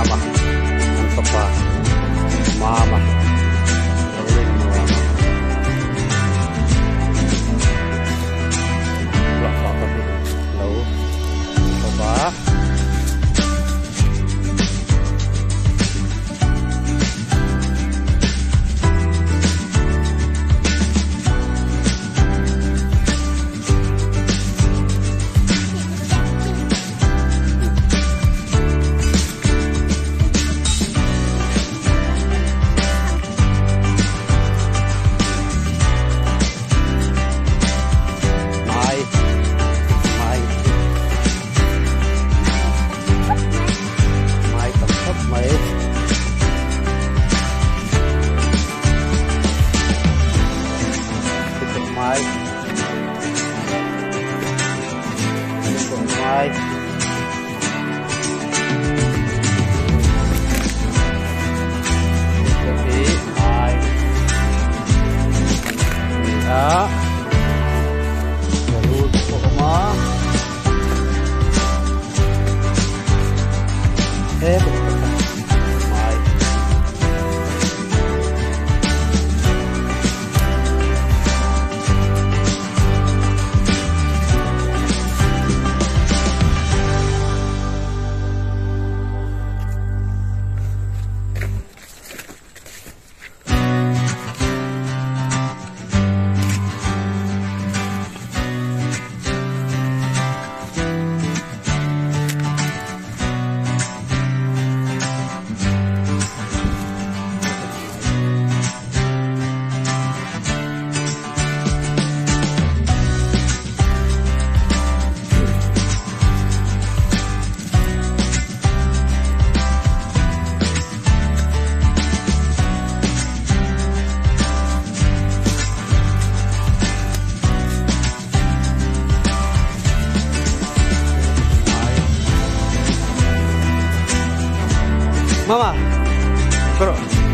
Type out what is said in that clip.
Mama an fapa Mama Zorinnuama bulah pa pahnih lo chho va. Mai mai mai tam khawp mai. Mai mai hi mai ni a rul te pawh a awm a he. Mama, kawh rawh.